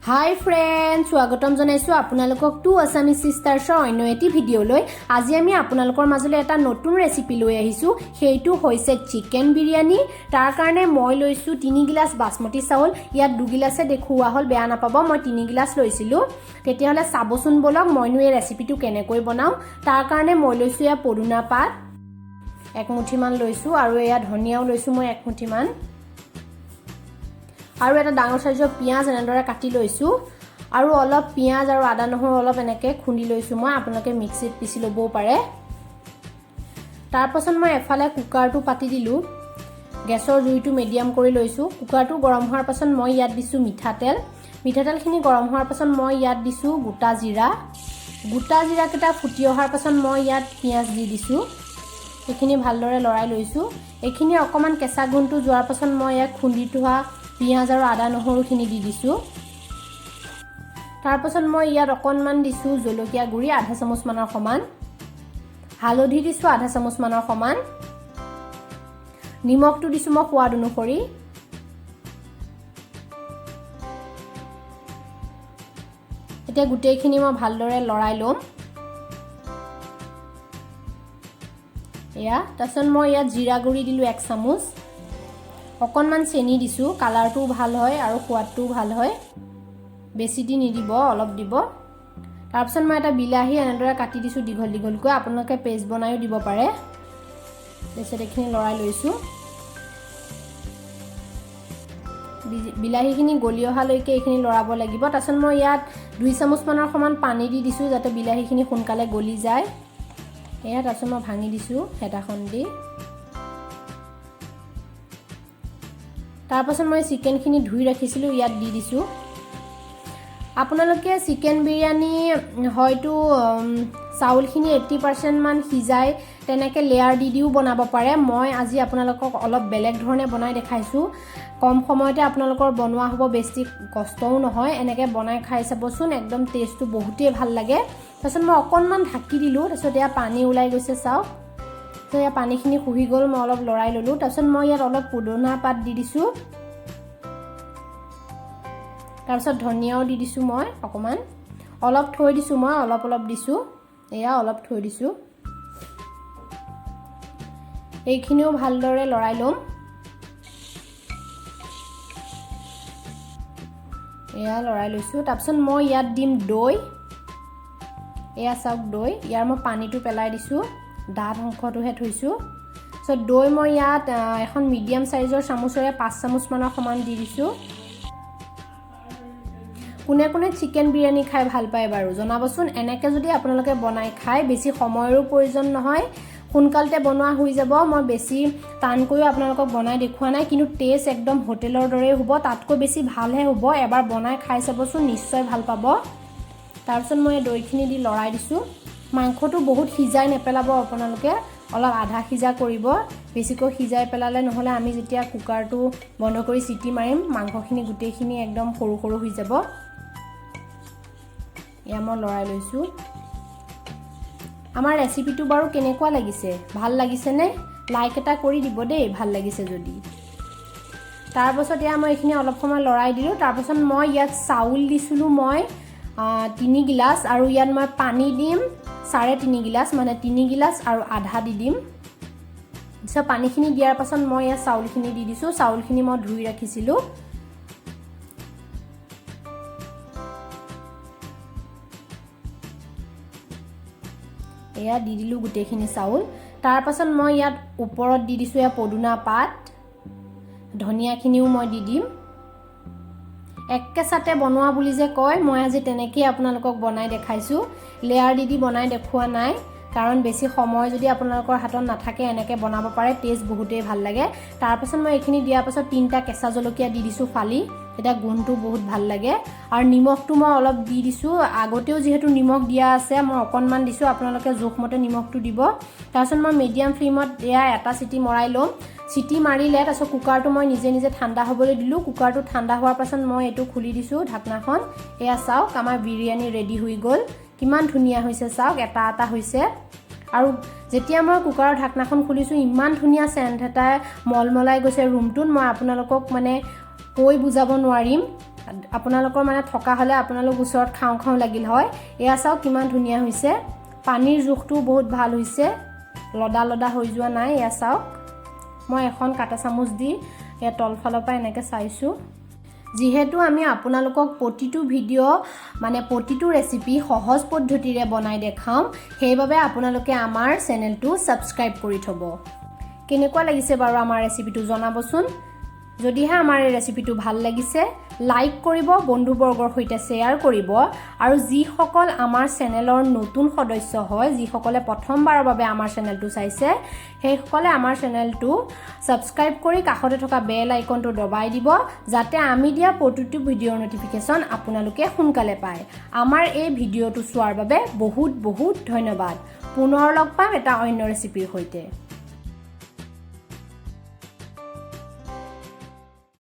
হাই friend, স্বাগতম জনাইছোঁ আপোনালোকক টু আছামিজ চিষ্টাৰ্ছৰ অন্য এটি ভিডিঅ'লৈ। আজি আমি আপোনালোকৰ মাজলৈ এটা নতুন ৰেচিপি লৈ আহিছোঁ। সেইটো হৈছে চিকেন বিৰিয়ানী। তাৰ কাৰণে মই লৈছোঁ 3 গিলাচ বাচমতি চাউল। ইয়াত দুগিলাচে দেখুওৱা হ'ল, বেয়া নাপাব, মই 3 গিলাচ লৈছিলোঁ। তেতিয়াহ'লে চাবচোন ব'লক, মইনো এই ৰেচিপিটো কেনেকৈ বনাওঁ। তাৰ কাৰণে মই লৈছোঁ এয়া পদুনা পাত এক মুঠিমান লৈছোঁ আৰু এয়া ধনিয়াও লৈছোঁ মই এক মুঠিমান আৰু এটা ডাঙৰ চাইজৰ পিঁয়াজ এনেদৰে কাটি লৈছোঁ আৰু অলপ পিঁয়াজ আৰু আদা নহৰু অলপ এনেকৈ খুন্দি লৈছোঁ মই। আপোনালোকে মিক্সিত পিচি ল'বও পাৰে। তাৰপাছত মই এফালে কুকাৰটো পাতি দিলোঁ। গেছৰ জুইটো মিডিয়াম কৰি লৈছোঁ। কুকাৰটো গৰম হোৱাৰ পাছত মই ইয়াত দিছোঁ মিঠাতেল। মিঠাতেলখিনি গৰম হোৱাৰ পাছত মই ইয়াত দিছোঁ গোটা জিৰা। গোটা জিৰাকেইটা ফুটি অহাৰ পাছত মই ইয়াত পিঁয়াজ দি দিছোঁ। এইখিনি ভালদৰে লৰাই লৈছোঁ। এইখিনি অকণমান কেঁচা গোন্ধটো যোৱাৰ পাছত মই ইয়াত খুন্দি থোৱা পিঁয়াজ আৰু আদা নহৰুখিনি দি দিছোঁ। তাৰপাছত মই ইয়াত অকণমান দিছোঁ জলকীয়া গুড়ি আধা চামুচমানৰ সমান, হালধি দিছোঁ আধা চামুচমানৰ সমান, নিমখটো দিছোঁ মই সোৱাদ অনুসৰি। এতিয়া গোটেইখিনি মই ভালদৰে লৰাই ল'ম। এয়া, তাৰপিছত মই ইয়াত জিৰা গুড়ি দিলোঁ এক চামুচ, অকণমান চেনি দিছোঁ, কালাৰটোও ভাল হয় আৰু সোৱাদটোও ভাল হয়। বেছি দি নিদিব, অলপ দিব। তাৰপিছত মই এটা বিলাহী এনেদৰে কাটি দিছোঁ দীঘল দীঘলকৈ। আপোনালোকে পেষ্ট বনায়ো দিব পাৰে। তাৰপিছত এইখিনি লৰাই লৈছোঁ। বিলাহীখিনি গলি অহালৈকে এইখিনি লৰাব লাগিব। তাৰপিছত মই ইয়াত 2 চামুচমানৰ সমান পানী দি দিছোঁ, যাতে বিলাহীখিনি সোনকালে গলি যায়। এয়া, তাৰপিছত মই ভাঙি দিছোঁ হেতাখন দি। তাৰপাছত মই চিকেনখিনি ধুই ৰাখিছিলোঁ, ইয়াত দি দিছোঁ। আপোনালোকে চিকেন বিৰিয়ানী হয়তো চাউলখিনি 80%মান সিজাই তেনেকৈ লেয়াৰ দি দিও বনাব পাৰে। মই আজি আপোনালোকক অলপ বেলেগ ধৰণে বনাই দেখাইছোঁ। কম সময়তে আপোনালোকৰ বনোৱা হ'ব, বেছি কষ্টও নহয়। এনেকৈ বনাই খাই চাবচোন, একদম টেষ্টটো বহুতেই ভাল লাগে। তাৰপিছত মই অকণমান ঢাকি দিলোঁ। তাৰপিছত এয়া পানী ওলাই গৈছে, চাওক। তো ইয়াৰ পানীখিনি শুহি গ'ল, মই অলপ লৰাই ল'লোঁ। তাৰপিছত মই ইয়াত অলপ পদুনা পাত দি দিছোঁ। তাৰপিছত ধনিয়াও দি দিছোঁ মই অকণমান। অলপ থৈ দিছোঁ মই, অলপ অলপ দিছোঁ। এয়া অলপ থৈ দিছোঁ। এইখিনিও ভালদৰে লৰাই ল'ম। এয়া লৰাই লৈছোঁ। তাৰপিছত মই ইয়াত দিম দৈ। এয়া চাওক দৈ, ইয়াৰ মই পানীটো পেলাই দিছোঁ, ডাঠ অংশটোহে থৈছোঁ। তাৰপিছত দৈ মই ইয়াত এখন মিডিয়াম চাইজৰ চামুচেৰে 5 চামুচমানৰ সমান দি দিছোঁ। কোনে কোনে চিকেন বিৰিয়ানী খাই ভাল পায় বাৰু জনাবচোন। এনেকৈ যদি আপোনালোকে বনাই খায়, বেছি সময়ৰো প্ৰয়োজন নহয়, সোনকালতে বনোৱা হৈ যাব। মই বেছি টানকৈও আপোনালোকক বনাই দেখুওৱা নাই, কিন্তু টেষ্ট একদম হোটেলৰ দৰেই হ'ব, তাতকৈ বেছি ভালহে হ'ব। এবাৰ বনাই খাই চাবচোন, নিশ্চয় ভাল পাব। তাৰপিছত মই দৈখিনি দি লৰাই দিছোঁ। মাংসটো বহুত সিজাই নেপেলাব আপোনালোকে, অলপ আধা সিজা কৰিব। বেছিকৈ সিজাই পেলালে নহ'লে আমি যেতিয়া কুকাৰটো বন্ধ কৰি চিটি মাৰিম, মাংসখিনি গোটেইখিনি একদম সৰু সৰু হৈ যাব। এয়া মই লৰাই লৈছোঁ। আমাৰ ৰেচিপিটো বাৰু কেনেকুৱা লাগিছে? ভাল লাগিছেনে? লাইক এটা কৰি দিব দেই, ভাল লাগিছে যদি। তাৰপাছত এয়া মই এইখিনি অলপ সময় লৰাই দিলোঁ। তাৰপাছত মই ইয়াত চাউল দিছিলোঁ মই 3 গিলাচ আৰু ইয়াত মই পানী দিম 3.5 গিলাচ, মানে 3 গিলাচ আৰু আধা দি দিম। পিছত পানীখিনি দিয়াৰ পাছত মই ইয়াত চাউলখিনি দি দিছোঁ। চাউলখিনি মই ধুই ৰাখিছিলোঁ। এয়া দি দিলোঁ গোটেইখিনি চাউল। তাৰপাছত মই ইয়াত ওপৰত দি দিছোঁ এয়া পদুনা পাত, ধনিয়াখিনিও মই দি দিম। একেচাতে বনোৱা বুলি যে কয়, মই আজি তেনেকেই আপোনালোকক বনাই দেখাইছোঁ। লেয়াৰ দি দি বনাই দেখুওৱা নাই, কাৰণ বেছি সময় যদি আপোনালোকৰ হাতত নাথাকে, এনেকৈ বনাব পাৰে, টেষ্ট বহুতেই ভাল লাগে। তাৰপাছত মই এইখিনি দিয়াৰ পাছত তিনিটা কেঁচা জলকীয়া দি দিছোঁ ফালি, তেতিয়া গোন্ধটো বহুত ভাল লাগে। আৰু নিমখটো মই অলপ দি দিছোঁ। আগতেও যিহেতু নিমখ দিয়া আছে, মই অকণমান দিছোঁ, আপোনালোকে জোখমতে নিমখটো দিব। তাৰপিছত মই মিডিয়াম ফ্লেমত এয়া এটা চিটি মৰাই ল'ম। চিটি মাৰিলে তাৰপিছত কুকাৰটো মই নিজে নিজে ঠাণ্ডা হ'বলৈ দিলোঁ। কুকাৰটো ঠাণ্ডা হোৱাৰ পাছত মই এইটো খুলি দিছোঁ ঢাকনাখন। এয়া চাওক, আমাৰ বিৰিয়ানী ৰেডি হৈ গ'ল। কিমান ধুনীয়া হৈছে চাওক, এটা এটা হৈছে। আৰু যেতিয়া মই কুকাৰৰ ঢাকনাখন খুলিছোঁ, ইমান ধুনীয়া চেণ্ট এটাই মলমলাই গৈছে ৰুমটোত, মই আপোনালোকক মানে কৈ বুজাব নোৱাৰিম। আপোনালোকৰ মানে থকা হ'লে আপোনালোক ওচৰত খাওঁ খাওঁ লাগিল হয়। এয়া চাওক, কিমান ধুনীয়া হৈছে। পানীৰ জোখটোও বহুত ভাল হৈছে, লদা লদা হৈ যোৱা নাই। এয়া চাওক, মই এখন কাটা চামুচ দি এয়া তলফালৰ পৰা এনেকৈ চাইছোঁ। যিহেতু আমি আপোনালোকক প্ৰতিটো ভিডিঅ', মানে প্ৰতিটো ৰেচিপি সহজ পদ্ধতিৰে বনাই দেখাওঁ, সেইবাবে আপোনালোকে আমাৰ চেনেলটো ছাবস্ক্ৰাইব কৰি থ'ব। কেনেকুৱা লাগিছে বাৰু আমাৰ ৰেচিপিটো জনাবচোন। যদিহে আমাৰ এই ৰেচিপিটো ভাল লাগিছে, লাইক কৰিব, বন্ধুবৰ্গৰ সৈতে শ্বেয়াৰ কৰিব আৰু যিসকল আমাৰ চেনেলৰ নতুন সদস্য হয়, যিসকলে প্ৰথমবাৰৰ বাবে আমাৰ চেনেলটো চাইছে, সেইসকলে আমাৰ চেনেলটো ছাবস্ক্ৰাইব কৰি কাষতে থকা বেল আইকনটো দবাই দিব, যাতে আমি দিয়া প্ৰতিটো ভিডিঅ'ৰ ন'টিফিকেশ্যন আপোনালোকে সোনকালে পায়। আমাৰ এই ভিডিঅ'টো চোৱাৰ বাবে বহুত বহুত ধন্যবাদ। পুনৰ লগ পাম এটা অন্য ৰেচিপিৰ সৈতে।